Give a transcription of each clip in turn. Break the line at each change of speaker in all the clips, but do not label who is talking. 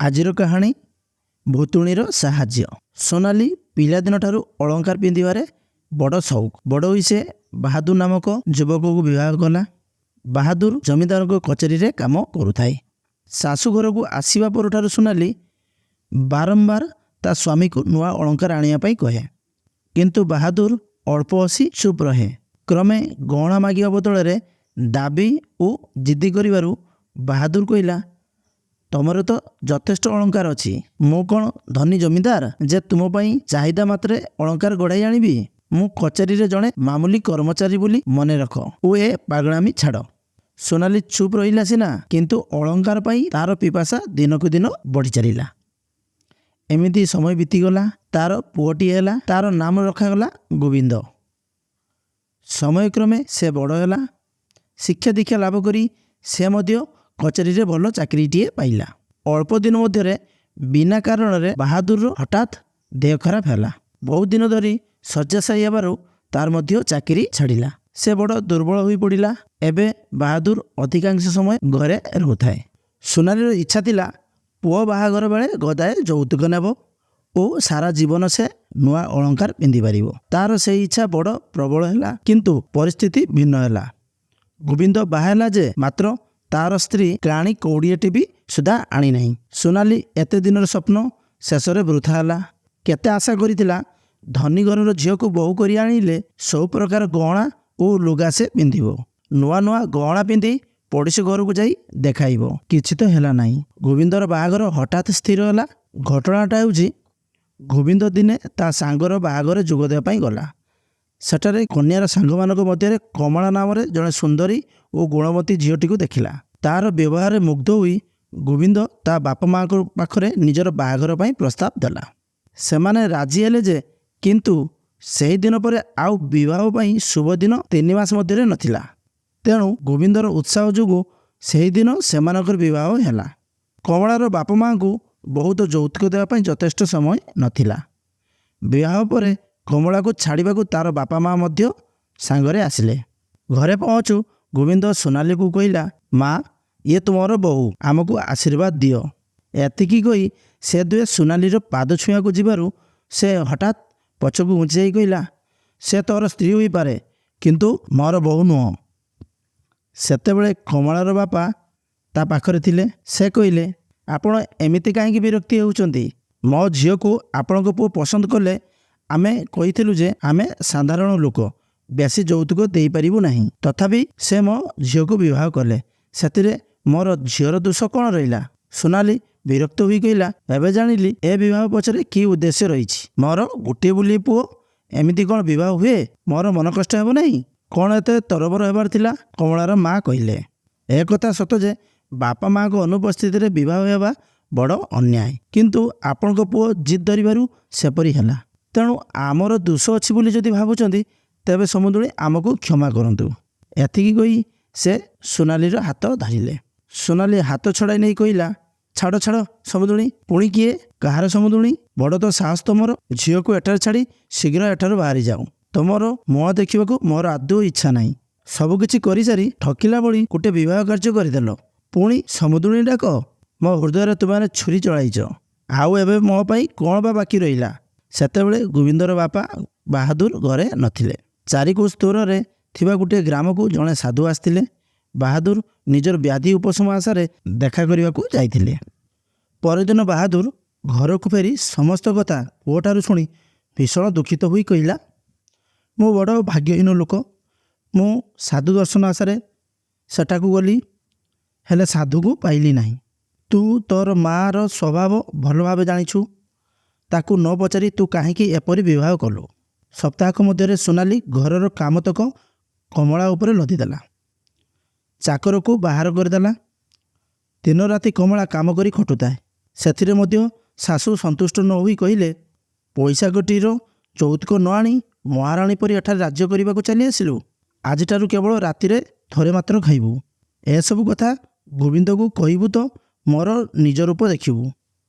ଆଜିର କାହାଣୀ ଭୂତୁଣୀର ସାହାଯ୍ୟ। ସୋନାଲି ପିଲାଦିନଠାରୁ ଅଳଙ୍କାର ପିନ୍ଧିବାରେ ବଡ଼ ସଉକ। ବଡ଼ ହୋଇ ସେ ବାହାଦୁର ନାମକ ଯୁବକକୁ ବିବାହ କଲା। ବାହାଦୁର ଜମିଦାରଙ୍କ କଚେରୀରେ କାମ କରୁଥାଏ। ଶାଶୁଘରକୁ ଆସିବା ପରଠାରୁ ସୋନାଲି ବାରମ୍ବାର ତା ସ୍ୱାମୀକୁ ନୂଆ ଅଳଙ୍କାର ଆଣିବା ପାଇଁ କହେ, କିନ୍ତୁ ବାହାଦୁର ଅଳ୍ପ ହସି ଚୁପ୍ ରହେ। କ୍ରମେ ଗହଣା ମାଗିବା ବଦଳରେ ଦାବି ଓ ଜିଦି କରିବାରୁ ବାହାଦୁର କହିଲା, ତମର ତ ଯଥେଷ୍ଟ ଅଳଙ୍କାର ଅଛି। ମୁଁ କ'ଣ ଧନୀ ଜମିଦାର ଯେ ତୁମ ପାଇଁ ଚାହିଦା ମାତ୍ରେ ଅଳଙ୍କାର ଗଢ଼ାଇ ଆଣିବି? ମୁଁ କଚେରୀରେ ଜଣେ ମାମୁଲି କର୍ମଚାରୀ ବୋଲି ମନେ ରଖ ଓ ଏ ପାଗଳାମି ଛାଡ଼। ସୋନାଲି ଚୁପ୍ ରହିଲା ସିନା, କିନ୍ତୁ ଅଳଙ୍କାର ପାଇଁ ତାର ପିପାସା ଦିନକୁ ଦିନ ବଢ଼ି ଚାଲିଲା। ଏମିତି ସମୟ ବିତିଗଲା। ତାର ପୁଅଟିଏ ହେଲା। ତାର ନାମ ରଖାଗଲା ଗୋବିନ୍ଦ। ସମୟକ୍ରମେ ସେ ବଡ଼ ହେଲା। ଶିକ୍ଷା ଦୀକ୍ଷା ଲାଭ କରି ସେ ମଧ୍ୟ କଚେରୀରେ ଭଲ ଚାକିରିଟିଏ ପାଇଲା। ଅଳ୍ପ ଦିନ ମଧ୍ୟରେ ବିନା କାରଣରେ ବାହାଦୁରର ହଠାତ୍ ଦେହ ଖରାପ ହେଲା। ବହୁତ ଦିନ ଧରି ଶଯ୍ୟାଶାୟୀ ହେବାରୁ ତାର ମଧ୍ୟ ଚାକିରି ଛାଡ଼ିଲା। ସେ ବଡ଼ ଦୁର୍ବଳ ହୋଇପଡ଼ିଲା। ଏବେ ବାହାଦୁର ଅଧିକାଂଶ ସମୟ ଘରେ ରହୁଥାଏ। ସୋନାଲିର ଇଚ୍ଛା ଥିଲା, ପୁଅ ବାହାଘର ବେଳେ ଗଦାଏ ଯୌତୁକ ନେବ ଓ ସାରା ଜୀବନ ସେ ନୂଆ ଅଳଙ୍କାର ପିନ୍ଧିପାରିବ। ତାର ସେଇ ଇଚ୍ଛା ବଡ଼ ପ୍ରବଳ ହେଲା, କିନ୍ତୁ ପରିସ୍ଥିତି ଭିନ୍ନ ହେଲା। ଗୋବିନ୍ଦ ବାହା ହେଲା ଯେ, ମାତ୍ର ତାର ସ୍ତ୍ରୀ କାଣି କଉଡ଼ିଏଟି ବି ସୁଦ୍ଧା ଆଣିନାହିଁ। ସୋନାଲି ଏତେ ଦିନର ସ୍ୱପ୍ନ ଶେଷରେ ବୃଥା ହେଲା। କେତେ ଆଶା କରିଥିଲା, ଧନୀ ଘରର ଝିଅକୁ ବୋହୂ କରି ଆଣିଲେ ସବୁ ପ୍ରକାର ଗହଣା ଓ ଲୁଗା ସେ ପିନ୍ଧିବ, ନୂଆ ନୂଆ ଗହଣା ପିନ୍ଧି ପଡ଼ୋଶୀ ଘରକୁ ଯାଇ ଦେଖାଇବ। କିଛି ତ ହେଲା ନାହିଁ। ଗୋବିନ୍ଦର ବାହାଘର ହଠାତ୍ ସ୍ଥିର ହେଲା। ଘଟଣାଟା ହେଉଛି, ଗୋବିନ୍ଦ ଦିନେ ତା ସାଙ୍ଗର ବାହାଘରରେ ଯୋଗ ଦେବା ପାଇଁ ଗଲା। ସେଠାରେ କନ୍ୟାର ସାଙ୍ଗମାନଙ୍କ ମଧ୍ୟରେ କମଳା ନାମରେ ଜଣେ ସୁନ୍ଦରୀ ଓ ଗୁଣବତୀ ଝିଅଟିକୁ ଦେଖିଲା। ତାର ବ୍ୟବହାରରେ ମୁଗ୍ଧ ହୋଇ ଗୋବିନ୍ଦ ତା ବାପା ମାଆଙ୍କ ପାଖରେ ନିଜର ବାହାଘର ପାଇଁ ପ୍ରସ୍ତାବ ଦେଲା। ସେମାନେ ରାଜି ହେଲେ ଯେ, କିନ୍ତୁ ସେହିଦିନ ପରେ ଆଉ ବିବାହ ପାଇଁ ଶୁଭ ଦିନ 3 ମାସ ମଧ୍ୟରେ ନଥିଲା। ତେଣୁ ଗୋବିନ୍ଦର ଉତ୍ସାହ ଯୋଗୁଁ ସେହିଦିନ ସେମାନଙ୍କର ବିବାହ ହେଲା। କମଳାର ବାପା ମାଆଙ୍କୁ ବହୁତ ଯୌତୁକ ଦେବା ପାଇଁ ଯଥେଷ୍ଟ ସମୟ ନଥିଲା। ବିବାହ ପରେ କମଳାକୁ ଛାଡ଼ିବାକୁ ତାର ବାପା ମା ମଧ୍ୟ ସାଙ୍ଗରେ ଆସିଲେ। ଘରେ ପହଞ୍ଚୁ ଗୋବିନ୍ଦ ସୋନାଲିକୁ କହିଲା, ମା, ଇଏ ତୁମର ବୋହୂ, ଆମକୁ ଆଶୀର୍ବାଦ ଦିଅ। ଏତିକି କହି ସେ ଦୁହେଁ ସୋନାଲିର ପାଦ ଛୁଇଁବାକୁ ଯିବାରୁ ସେ ହଠାତ୍ ପଛକୁ ଘୁଞ୍ଚି ଯାଇ କହିଲା, ସେ ତୋର ସ୍ତ୍ରୀ ହୋଇପାରେ, କିନ୍ତୁ ମୋର ବୋହୂ ନୁହଁ। ସେତେବେଳେ କମଳାର ବାପା ତା ପାଖରେ ଥିଲେ। ସେ କହିଲେ, ଆପଣ ଏମିତି କାହିଁକି ବିରକ୍ତି ହେଉଛନ୍ତି? ମୋ ଝିଅକୁ ଆପଣଙ୍କ ପୁଅ ପସନ୍ଦ କଲେ। ଆମେ କହିଥିଲୁ ଯେ ଆମେ ସାଧାରଣ ଲୋକ, ବେଶୀ ଯୌତୁକ ଦେଇପାରିବୁ ନାହିଁ। ତଥାପି ସେ ମୋ ଝିଅକୁ ବିବାହ କଲେ। ସେଥିରେ ମୋର ଝିଅର ଦୋଷ କ'ଣ ରହିଲା? ସୋନାଲି ବିରକ୍ତ ହୋଇ କହିଲା, ଏବେ ଜାଣିଲି ଏ ବିବାହ ପଛରେ କି ଉଦ୍ଦେଶ୍ୟ ରହିଛି। ମୋର ଗୋଟିଏ ବୋଲି ପୁଅ, ଏମିତି କ'ଣ ବିବାହ ହୁଏ? ମୋର ମନ କଷ୍ଟ ହେବ ନାହିଁ? କ'ଣ ଏତେ ତରବର ହେବାର ଥିଲା? କମଳାର ମା କହିଲେ, ଏ କଥା ସତ ଯେ ବାପା ମାଆଙ୍କ ଅନୁପସ୍ଥିତିରେ ବିବାହ ହେବା ବଡ଼ ଅନ୍ୟାୟ, କିନ୍ତୁ ଆପଣଙ୍କ ପୁଅ ଜିଦ୍ ଧରିବାରୁ ସେପରି ହେଲା। ତେଣୁ ଆମର ଦୋଷ ଅଛି ବୋଲି ଯଦି ଭାବୁଛନ୍ତି, ତେବେ ସମୁଦୁଣୀ ଆମକୁ କ୍ଷମା କରନ୍ତୁ। ଏତିକି କହି ସେ ସୋନାଲିର ହାତ ଧରିଲେ। ସୋନାଲି ହାତ ଛଡ଼ାଇ ନେଇ କହିଲା, ଛାଡ଼, ଛାଡ଼ ସମୁଦୁଣୀ। ପୁଣି କିଏ କାହାର ସମୁଦୁଣୀ? ବଡ଼ ତ ସାହସ ତମର। ଝିଅକୁ ଏଠାରେ ଛାଡ଼ି ଶୀଘ୍ର ଏଠାରୁ ବାହାରି ଯାଅ। ତମର ମୁହଁ ଦେଖିବାକୁ ମୋର ଆଦୌ ଇଚ୍ଛା ନାହିଁ। ସବୁକିଛି କରିସାରି ଠକିଲା ଭଳି ଗୋଟେ ବିବାହ କାର୍ଯ୍ୟ କରିଦେଲ, ପୁଣି ସମୁଦୁଣୀ ଡାକ। ମୋ ହୃଦୟରେ ତୁମେ ଛୁରୀ ଚଳାଇଛ। ଆଉ ଏବେ ମୋ ପାଇଁ କ'ଣ ବା ବାକି ରହିଲା? ସେତେବେଳେ ଗୋବିନ୍ଦର ବାପା ବାହାଦୁର ଘରେ ନଥିଲେ। 4 କୋଶ ଦୂରରେ ଥିବା ଗୋଟିଏ ଗ୍ରାମକୁ ଜଣେ ସାଧୁ ଆସିଥିଲେ। ବାହାଦୁର ନିଜର ବ୍ୟାଧି ଉପଶମ ଆଶାରେ ଦେଖା କରିବାକୁ ଯାଇଥିଲେ। ପରଦିନ ବାହାଦୁର ଘରକୁ ଫେରି ସମସ୍ତ କଥା ପୁଅଠାରୁ ଶୁଣି ଭୀଷଣ ଦୁଃଖିତ ହୋଇ କହିଲା, ମୁଁ ବଡ଼ ଭାଗ୍ୟହୀନ ଲୋକ। ମୁଁ ସାଧୁ ଦର୍ଶନ ଆଶାରେ ସେଠାକୁ ଗଲି, ହେଲେ ସାଧୁକୁ ପାଇଲି ନାହିଁ। ତୁ ତୋର ମାଆର ସ୍ୱଭାବ ଭଲ ଭାବେ ଜାଣିଛୁ। ତାକୁ ନ ପଚାରି ତୁ କାହିଁକି ଏପରି ବିବାହ କଲୁ? ସପ୍ତାହକ ମଧ୍ୟରେ ସୋନାଲି ଘରର କାମତକ କମଳା ଉପରେ ଲଦିଦେଲା। ଚାକରକୁ ବାହାର କରିଦେଲା। ଦିନ ରାତି କମଳା କାମ କରି ଖଟୁଥାଏ। ସେଥିରେ ମଧ୍ୟ ଶାଶୁ ସନ୍ତୁଷ୍ଟ ନ ହୋଇ କହିଲେ, ପଇସା ଗୋଟିର ଯୌତୁକ ନ ଆଣି ମହାରାଣୀ ପରି ଏଠାରେ ରାଜ୍ୟ କରିବାକୁ ଚାଲି ଆସିଲୁ। ଆଜିଠାରୁ କେବଳ ରାତିରେ ଥରେ ମାତ୍ର ଖାଇବୁ। ଏସବୁ କଥା ଗୋବିନ୍ଦକୁ କହିବୁ ତ ମୋର ନିଜ ରୂପ ଦେଖିବୁ।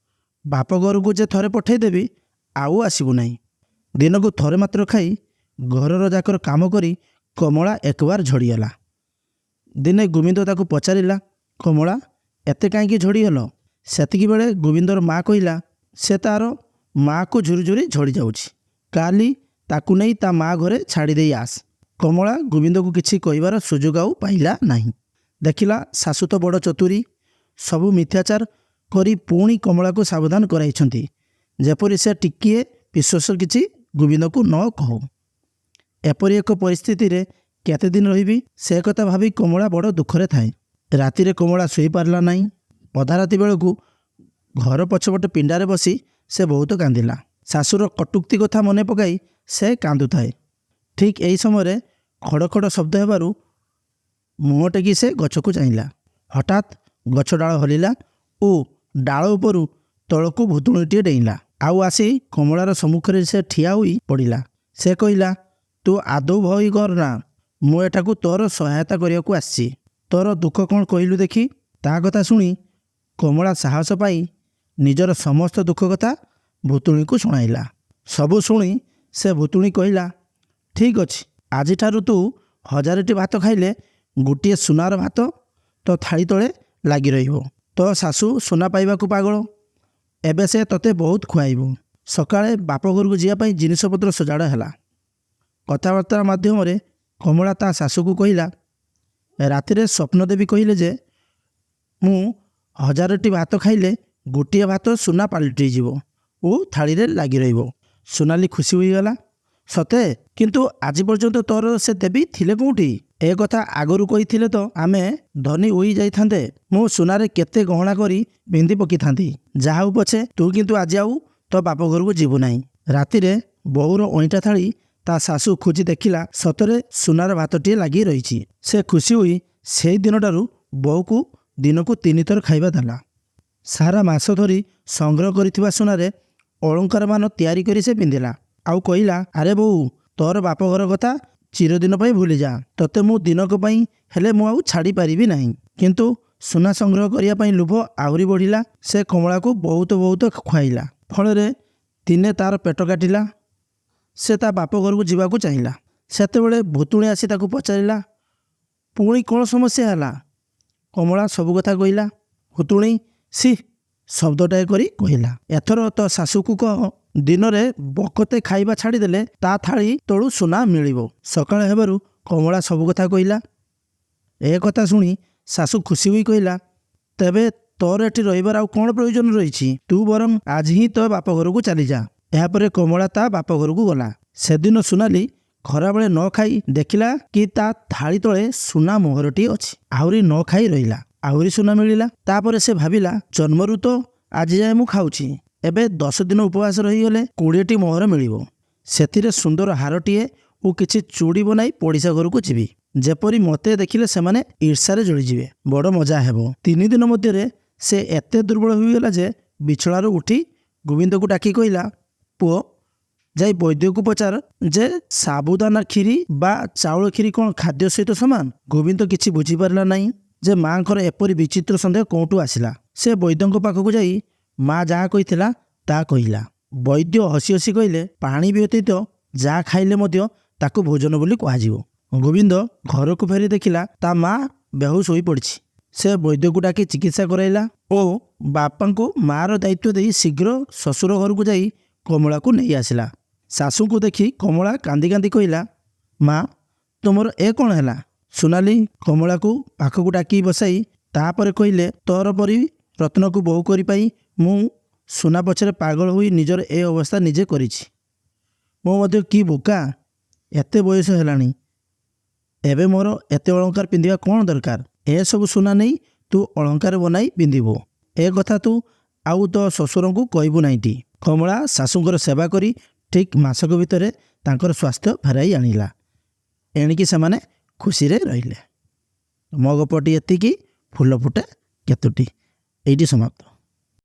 ବାପ ଘରକୁ ଯେ ଥରେ ପଠାଇଦେବି, ଆଉ ଆସିବୁ ନାହିଁ। ଦିନକୁ ଥରେ ମାତ୍ର ଖାଇ ଘରର ଯାକର କାମ କରି କମଳା ଏକବାର ଝଡ଼ିଗଲା। ଦିନେ ଗୋବିନ୍ଦ ତାକୁ ପଚାରିଲା, କମଳା, ଏତେ କାହିଁକି ଝଡ଼ିଗଲ? ସେତିକିବେଳେ ଗୋବିନ୍ଦର ମା କହିଲା, ସେ ତା'ର ମାଆକୁ ଝୁରି ଝୁରି ଝଡ଼ି ଯାଉଛି। କାଲି ତାକୁ ନେଇ ତା ମା ଘରେ ଛାଡ଼ିଦେଇ ଆସ। କମଳା ଗୋବିନ୍ଦକୁ କିଛି କହିବାର ସୁଯୋଗ ଆଉ ପାଇଲା ନାହିଁ। ଦେଖିଲା ଶାଶୁ ତ ବଡ଼ ଚତୁରୀ, ସବୁ ମିଥ୍ୟାଚାର କରି ପୁଣି କମଳାକୁ ସାବଧାନ କରାଇଛନ୍ତି, ଯେପରି ସେ ଟିକିଏ ବିଶ୍ୱାସ କିଛି ଗୋବିନ୍ଦକୁ ନ କହୁ। ଏପରି ଏକ ପରିସ୍ଥିତିରେ କେତେଦିନ ରହିବି, ସେ କଥା ଭାବି କମଳା ବଡ଼ ଦୁଃଖରେ ଥାଏ। ରାତିରେ କମଳା ଶୋଇପାରିଲା ନାହିଁ। ଅଧା ରାତି ବେଳକୁ ଘର ପଛପଟେ ପିଣ୍ଡାରେ ବସି ସେ ବହୁତ କାନ୍ଦିଲା। ଶାଶୁର କଟୁକ୍ତି କଥା ମନେ ପକାଇ ସେ କାନ୍ଦୁଥାଏ। ଠିକ୍ ଏହି ସମୟରେ ଖଡ଼ ଖଡ଼ ଶବ୍ଦ ହେବାରୁ ମୁହଁ ଟେକି ସେ ଗଛକୁ ଚାହିଁଲା। ହଠାତ୍ ଗଛ ଡାଳ ହଲିଲା ଓ ଡାଳ ଉପରୁ ତଳକୁ ଭୂତୁଣୀଟିଏ ଡେଇଁଲା, ଆଉ ଆସି କମଳାର ସମ୍ମୁଖରେ ସେ ଠିଆ ହୋଇ ପଡ଼ିଲା। ସେ କହିଲା, ତୁ ଆଦୌ ଭୟ କରନା, ମୁଁ ଏଠାକୁ ତୋର ସହାୟତା କରିବାକୁ ଆସିଛି। ତୋର ଦୁଃଖ କ'ଣ କହିଲୁ ଦେଖି। ତା କଥା ଶୁଣି କମଳା ସାହସ ପାଇ ନିଜର ସମସ୍ତ ଦୁଃଖ କଥା ଭୂତୁଣୀକୁ ଶୁଣାଇଲା। ସବୁ ଶୁଣି ସେ ଭୂତୁଣୀ କହିଲା, ଠିକ୍ ଅଛି, ଆଜିଠାରୁ ତୁ 1000ଟି ଭାତ ଖାଇଲେ ଗୋଟିଏ ସୁନାର ଭାତ ତୋ ଥାଳି ତଳେ ଲାଗି ରହିବ। ତୋ ଶାଶୁ ସୁନା ପାଇବାକୁ ପାଗଳ, ଏବେ ସେ ତୋତେ ବହୁତ ଖୁଆଇବ। ସକାଳେ ବାପ ଘରକୁ ଯିବା ପାଇଁ ଜିନିଷପତ୍ର ସଜାଡ଼ା ହେଲା। କଥାବାର୍ତ୍ତା ମାଧ୍ୟମରେ କମଳା ତା ଶାଶୁକୁ କହିଲା, ରାତିରେ ସ୍ୱପ୍ନଦେବୀ କହିଲେ ଯେ ମୁଁ 1000ଟି ଭାତ ଖାଇଲେ ଗୋଟିଏ ଭାତ ସୁନା ପାଲଟିଯିବ ଓ ଥାଳିରେ ଲାଗି ରହିବ। ସୋନାଲି ଖୁସି ହୋଇଗଲା। ସତେ, କିନ୍ତୁ ଆଜି ପର୍ଯ୍ୟନ୍ତ ତୋର ସେ ଦେବୀ ଥିଲେ କେଉଁଠି? ଏ କଥା ଆଗରୁ କହିଥିଲେ ତ ଆମେ ଧନୀ ହୋଇ ଯାଇଥାନ୍ତେ। ମୁଁ ସୁନାରେ କେତେ ଗହଣା କରି ପିନ୍ଧି ପକାଇଥାନ୍ତି। ଯାହା ହଉ ପଛେ, ତୁ କିନ୍ତୁ ଆଜି ଆଉ ତୋ ବାପ ଘରକୁ ଯିବୁ ନାହିଁ। ରାତିରେ ବୋହୂର ଅଇଁଠା ଥାଳି ତା ଶାଶୁ ଖୋଜି ଦେଖିଲା, ସତରେ ସୁନାର ଭାତଟିଏ ଲାଗି ରହିଛି। ସେ ଖୁସି ହୋଇ ସେଇ ଦିନଠାରୁ ବୋହୂକୁ ଦିନକୁ 3 ଥର ଖାଇବା ଦେଲା। ସାରା ମାସ ଧରି ସଂଗ୍ରହ କରିଥିବା ସୁନାରେ ଅଳଙ୍କାରମାନ ତିଆରି କରି ସେ ପିନ୍ଧିଲା, ଆଉ କହିଲା, ଆରେ ବୋହୂ, ତୋର ବାପଘର କଥା ଚିରଦିନ ପାଇଁ ଭୁଲିଯା। ତୋତେ ମୁଁ ଦିନକ ପାଇଁ ହେଲେ ମୁଁ ଆଉ ଛାଡ଼ି ପାରିବି ନାହିଁ। କିନ୍ତୁ ସୁନା ସଂଗ୍ରହ କରିବା ପାଇଁ ଲୋଭ ଆହୁରି ବଢ଼ିଲା। ସେ କମଳାକୁ ବହୁତ ବହୁତ ଖୁଆଇଲା। ଫଳରେ ଦିନେ ତାର ପେଟ କାଟିଲା। ସେ ତା ବାପ ଘରକୁ ଯିବାକୁ ଚାହିଁଲା। ସେତେବେଳେ ଭୂତୁଣୀ ଆସି ତାକୁ ପଚାରିଲା, ପୁଣି କ'ଣ ସମସ୍ୟା ହେଲା? କମଳା ସବୁ କଥା କହିଲା। ଭୂତୁଣୀ ସି ଶବ୍ଦଟାଏ କରି କହିଲା, ଏଥର ତୋ ଶାଶୁକୁ କହ ଦିନରେ ବକତେ ଖାଇବା ଛାଡ଼ିଦେଲେ ତା ଥାଳି ତଳୁ ସୁନା ମିଳିବ। ସକାଳ ହେବାରୁ କମଳା ସବୁ କଥା କହିଲା। ଏ କଥା ଶୁଣି ଶାଶୁ ଖୁସି ହୋଇ କହିଲା, ତେବେ ତୋର ଏଠି ରହିବାର ଆଉ କ'ଣ ପ୍ରୟୋଜନ ରହିଛି? ତୁ ବରଂ ଆଜି ହିଁ ତୋ ବାପ ଘରକୁ ଚାଲିଯା। ଏହାପରେ କମଳା ତା ବାପ ଘରକୁ ଗଲା। ସେଦିନ ସୋନାଲି ଖରାବେଳେ ନ ଖାଇ ଦେଖିଲା କି ତା ଥାଳି ତଳେ ସୁନା ମୋହରଟିଏ ଅଛି। ଆହୁରି ନ ଖାଇ ରହିଲା, ଆହୁରି ସୁନା ମିଳିଲା। ତାପରେ ସେ ଭାବିଲା, ଜନ୍ମରୁ ତ ଆଜି ଯାଏଁ ମୁଁ ଖାଉଛି, ଏବେ 10 ଦିନ ଉପବାସ ରହିଗଲେ 20ଟି ମୋହର ମିଳିବ। ସେଥିରେ ସୁନ୍ଦର ହାରଟିଏ ଓ କିଛି ଚୁଡ଼ି ବନାଇ ପଡ଼ିଶା ଘରକୁ ଯିବି। ଯେପରି ମୋତେ ଦେଖିଲେ ସେମାନେ ଈର୍ଷାରେ ଜଳିଯିବେ, ବଡ଼ ମଜା ହେବ। 3 ଦିନ ମଧ୍ୟରେ ସେ ଏତେ ଦୁର୍ବଳ ହୋଇଗଲା ଯେ ବିଛଣାରୁ ଉଠି ଗୋବିନ୍ଦକୁ ଡାକି କହିଲା, ପୁଅ, ଯାଇ ବୈଦ୍ୟକୁ ପଚାର ଯେ ସାବୁଦାନା କ୍ଷୀରି ବା ଚାଉଳ କ୍ଷୀରି କ'ଣ ଖାଦ୍ୟ ସହିତ ସମାନ? ଗୋବିନ୍ଦ କିଛି ବୁଝିପାରିଲା ନାହିଁ ଯେ ମାଆଙ୍କର ଏପରି ବିଚିତ୍ର ସନ୍ଦେହ କେଉଁଠୁ ଆସିଲା। ସେ ବୈଦ୍ୟଙ୍କ ପାଖକୁ ଯାଇ ମା ଯାହା କହିଥିଲା ତାହା କହିଲା। ବୈଦ୍ୟ ହସି ହସି କହିଲେ, ପାଣି ବ୍ୟତୀତ ଯାହା ଖାଇଲେ ମଧ୍ୟ ତାକୁ ଭୋଜନ ବୋଲି କୁହାଯିବ। ଗୋବିନ୍ଦ ଘରକୁ ଫେରି ଦେଖିଲା ତା ମା ବେହୋସ ହୋଇପଡ଼ିଛି। ସେ ବୈଦ୍ୟକୁ ଡାକି ଚିକିତ୍ସା କରାଇଲା ଓ ବାପାଙ୍କୁ ମାଆର ଦାୟିତ୍ୱ ଦେଇ ଶୀଘ୍ର ଶ୍ୱଶୁର ଘରକୁ ଯାଇ କମଳାକୁ ନେଇ ଆସିଲା। ଶାଶୁଙ୍କୁ ଦେଖି କମଳା କାନ୍ଦି କାନ୍ଦି କହିଲା, ମା, ତୁମର ଏ କ'ଣ ହେଲା? ସୋନାଲି କମଳାକୁ ପାଖକୁ ଡାକି ବସାଇ ତାପରେ କହିଲେ, ତୋର ପରି ରତ୍ନକୁ ବୋହୂ କରି ପାଇ ମୁଁ ସୁନା ପଛରେ ପାଗଳ ହୋଇ ନିଜର ଏ ଅବସ୍ଥା ନିଜେ କରିଛି। ମୁଁ ମଧ୍ୟ କି ବୋକା, ଏତେ ବୟସ ହେଲାଣି, ଏବେ ମୋର ଏତେ ଅଳଙ୍କାର ପିନ୍ଧିବା କ'ଣ ଦରକାର? ଏସବୁ ସୁନା ନେଇ ତୁ ଅଳଙ୍କାର ବନାଇ ପିନ୍ଧିବୁ। ଏ କଥା ତୁ ଆଉ ତୋ ଶ୍ୱଶୁରଙ୍କୁ କହିବୁ ନାହିଁଟି। କମଳା ଶାଶୁଙ୍କର ସେବା କରି ଠିକ୍ ମାସକ ଭିତରେ ତାଙ୍କର ସ୍ୱାସ୍ଥ୍ୟ ଫେରାଇ ଆଣିଲା। ଏଣିକି ସେମାନେ ଖୁସିରେ ରହିଲେ। ମୋ ଗପଟି ଏତିକି। ଫୁଲ ଫୁଟେ କେତୋଟି ଏଇଠି ସମାପ୍ତ।